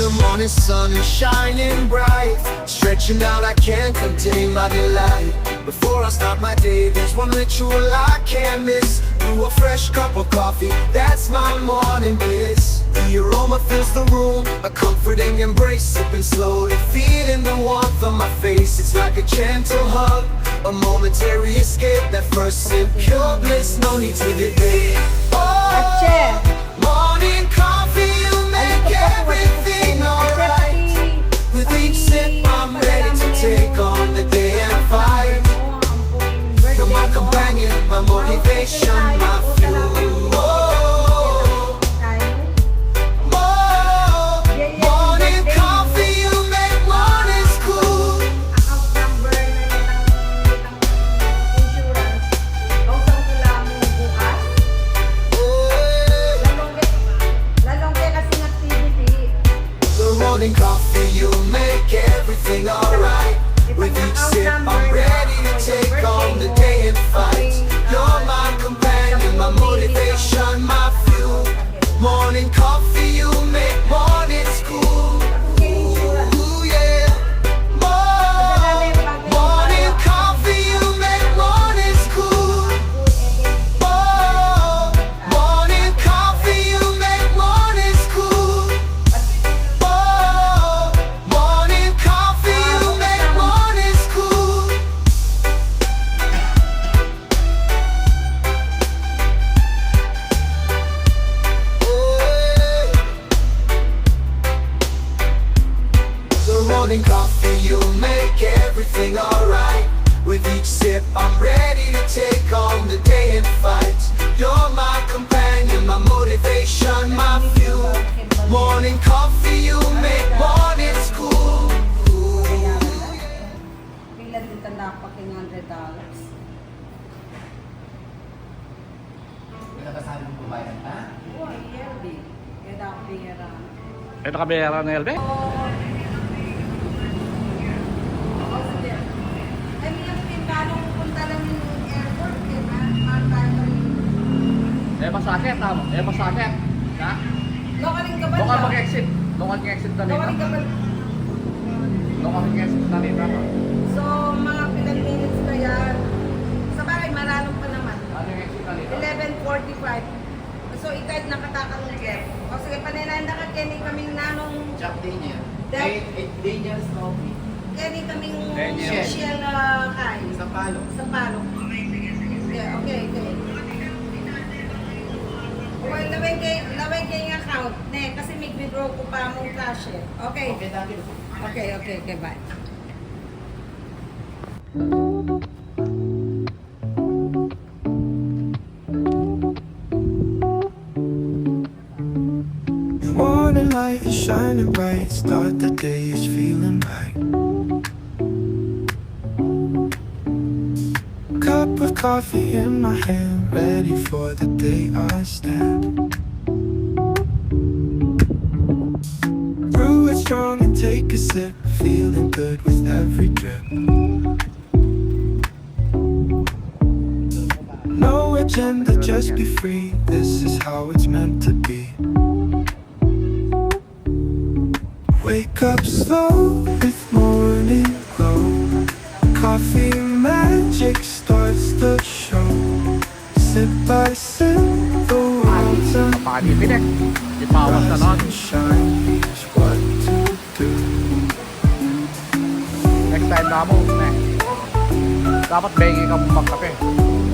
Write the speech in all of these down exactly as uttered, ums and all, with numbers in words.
The morning sun is shining bright, stretching out, I can't contain my delight. Before I start my day, there's one ritual I can't miss. Brew a fresh cup of coffee, that's my morning bliss. The aroma fills the room, a comforting embrace. Sipping slowly, feeling the warmth on my face. It's like a gentle hug, a momentary escape. That first sip, pure bliss, no need to delay. Oh, morning coffee, you make everything alright. With each sip, I'm ready to take on the day and fight. You're my companion, my motivation, my fuel. Oh, oh, morning coffee, you make mornings cool. Insurance. Kausap ko lang mo bukas. Lalong ke, lalong ke kasing activity. The morning coffee, you make everything alright. With each sip, I'm ready to take on the day and fight. You're my companion, my motivation, my fuel. Morning coffee, you make mornings cool. Ooh, yeah. Mo-, morning coffee, you make mornings cool. Mo-, morning coffee, you make mornings cool. Mo-, morning coffee, you make mornings cool. The morning coffee, you make everything alright. With each sip, I'm ready to take on the day and fight. You're my companion, my motivation, my fuel. Morning coffee, you make mornings cool. Ooh, yeah. Pila din tanda ko pa king hundred dollars. Wala ka sabi ng babae na? Oo, L B. Kaya dapat pera. Ito ka pera ng L B? Oo. O, sige. Ay, yung pinta nung punta lang yung airport, di ba? Mahal tayo pa rin. E, masakit, tama. E, masakit. Ha? Local ing kabanda. Local mag-exit. Local mag-exit na nito. Local ing kabanda. Local mag-exit na nito, no? So, mga pilang minutes ba yan? Sa bagay, maralong pa naman. Ano yung exit na nito? Eleven forty-five. So, itad na katakang lugar. O, sige, panenanda ka, keni kaming nanong Jack Daniel. Jack. Eh, eh, Daniel Snowy. Keni kaming Daniel. Michelle, ah, Kai. Sa Palo. Sa Palo. Okay, okay, okay. Well, laway kay, laway kay nga account, ne, kasi may withdraw ko pa mong cash, eh. Okay. Okay, thank you. Okay, okay, okay, bye. Morning light is shining bright, start the day is feeling right. Cup of coffee in my hand, ready for the day I stand. Brew it strong and take a sip, feeling good with every drip. No agenda, just be free, this is how it's meant to be. Wake up slow with morning glow. Coffee magic starts the show. Sip by sip, the world's a Padi, padi, pine. Di pawas na nun. Rise and shine, here's what to do. Next time na mo, ne. Dapat bengi ka magkape.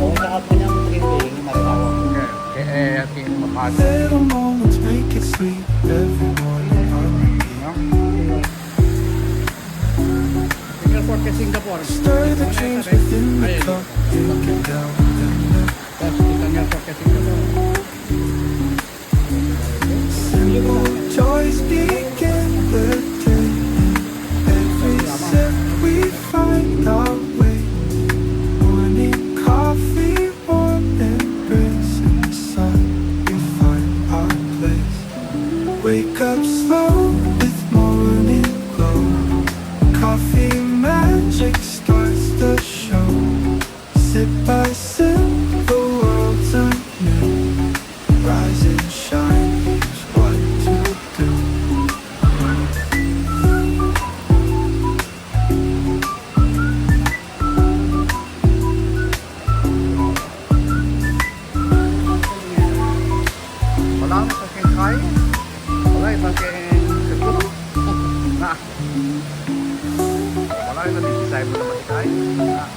Oo, saka po niya, maging bengi, mali ako. Okay. Eh, eh, at yung mapasok. Little moments make it sweet. Every morning I repeat. Singapore, kasi Singapore. Stir the dreams within the cup. Drink it down, then let Singapore, kasi Singapore. Simple joys begin the day. Every sip we find our way. Morning coffee, warm embrace in the sun. We find our place. Wake up slow with morning glow. Coffee magic starts the show. Sip by sip, the world's anew. Rise and shine, here's what to do. Ang sa keng kai, wala, iba keng kaguro. Na. Wala, iba, di design mo naman kai. Na.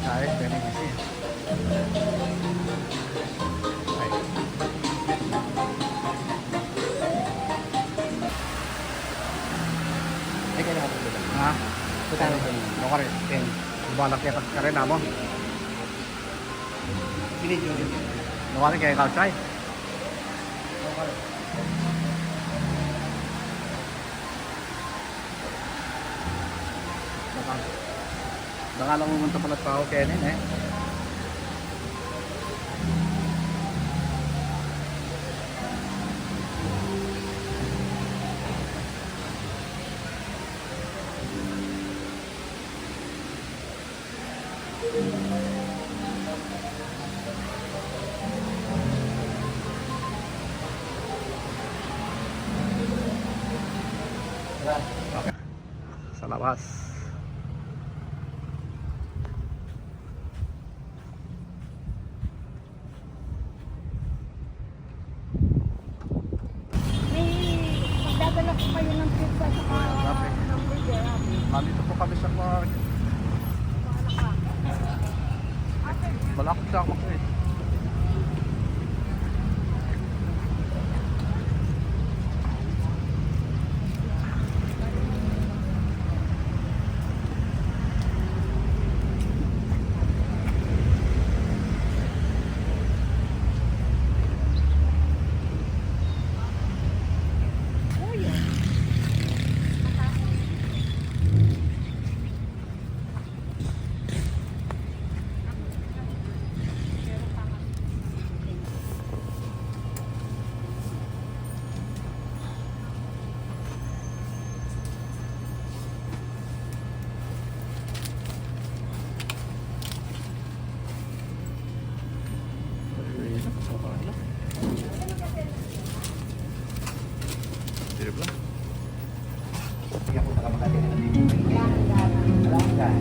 Ay, very busy. Ay. Ay, kailangan ko dito. Ha? Punta na kayo. Ako rin. Ten. Balak kaya kasi ka rin, amo. Pinidyo rin. Nawala kaya ka, Chay? Baka, baka lang pumunta pala tao kaya rin, eh. Sa labas. May magdadala ko kayo ng pizza sa mga hamburger, ah. Nandito po kami sa park. Malapit sa ako, eh.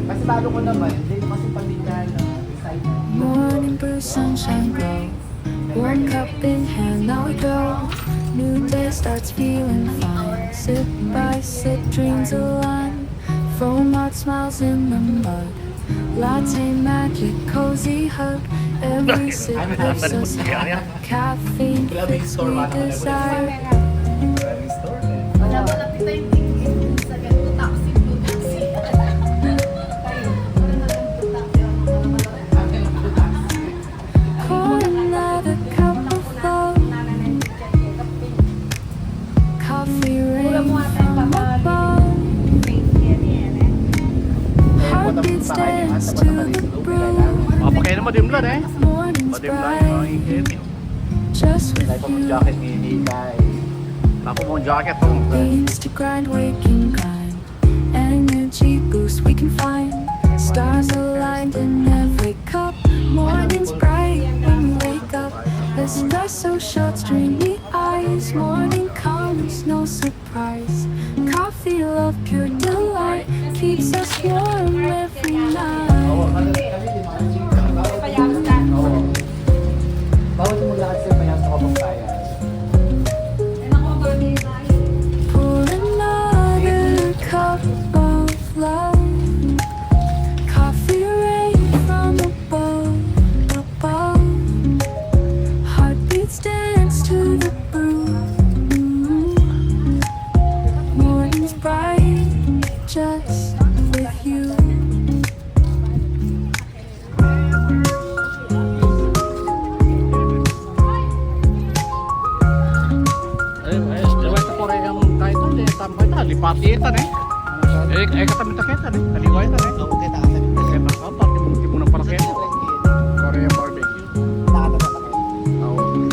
Kasi lalo ko naman, hindi ko kasi pamilyar na excited. Morning brew, sunshine glow. Warm cup in hand, now we go. New day starts feeling fine. Sip by sip, dreams align. Foam art smiles in the mud. Latte magic, cozy hug. Every sip lifts us high. Caffeine fix we desire. Wala, wala kita yung tingin sa ganito, taxi, blue taxi. Kayo, wala na yung blue taxi, ang mga wala. Pour another cup of love. Coffee rain from above. Heartbeats dance to the brew. Mapakay na madimulan, eh. Morning's bright. Just with you. Jacket ni Nitay. Ako mo jacket po. Beans to grind, waking grind. Energy boost we can find. Stars aligned in every cup. Morning's bright when we wake up. Espresso shots, dreamy eyes. Morning comes, no surprise. Coffee love, pure delight. Keeps us warm every night. Bawal mo lahat, sir, kaya sa kapag kaya. Pour another cup of love. Sabi, kaliwa ito, eh. Oo, kita ka sabi. Kasi baka, pati mo, di mo na para kaya. Korean barbecue. Nakatapos ako. Oo.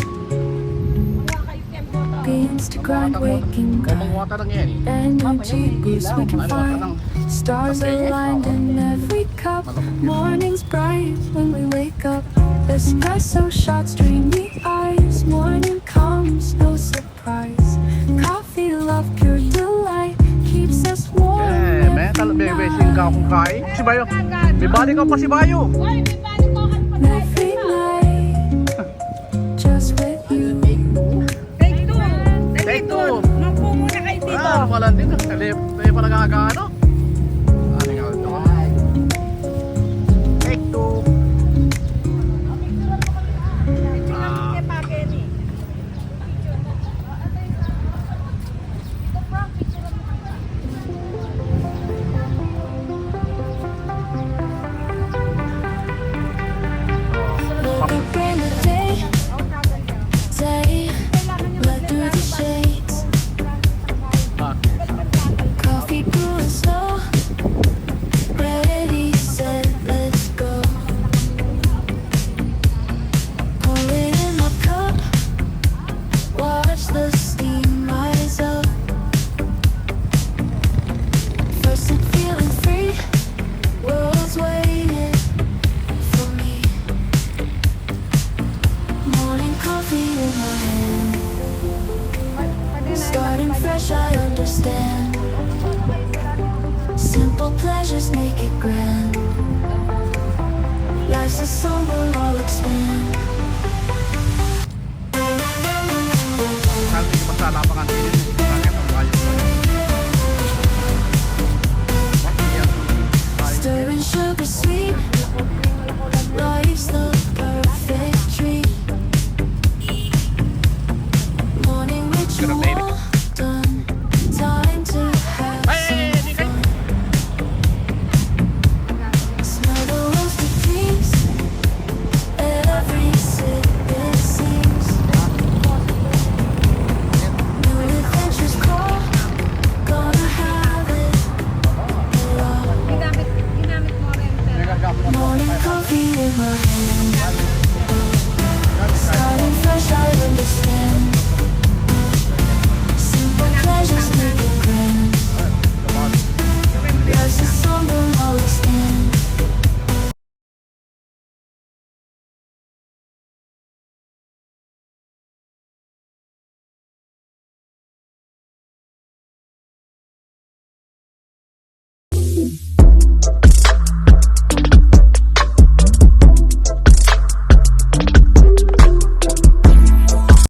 Begins to grind, waking grind. Energy boost we can find. Stars aligned in every cup. Morning's bright when we wake up. Espresso shots, dreamy eyes. Morning comes, no surprise. Coffee, love, pure delight. Keeps us warm. Eh, may tal-, may, may singkaw kung kai. Si Bayo. May balik ka pa si Bayo. Every night. Just with you. Take two. Take two. Take two. Maupo muna kayo dito. Ah, wala dito. Kali, may pala gagano. Ano nga ito? Take two. Picture mo kami kay Pake ni. Look up in the day, day, look through the shades. Coffee brewing slow, ready, set, let's go. Pour it in my cup, watch the steam rise up. First and feeling free, world's waiting for me. Morning coffee in my hand, starting fresh, I understand. Simple pleasures make it grand. Life's a song we'll all expand. Sabi ko pa sa lapangan din, bakit ang bayo pa? Bakit yan? Stirring sugar sweet.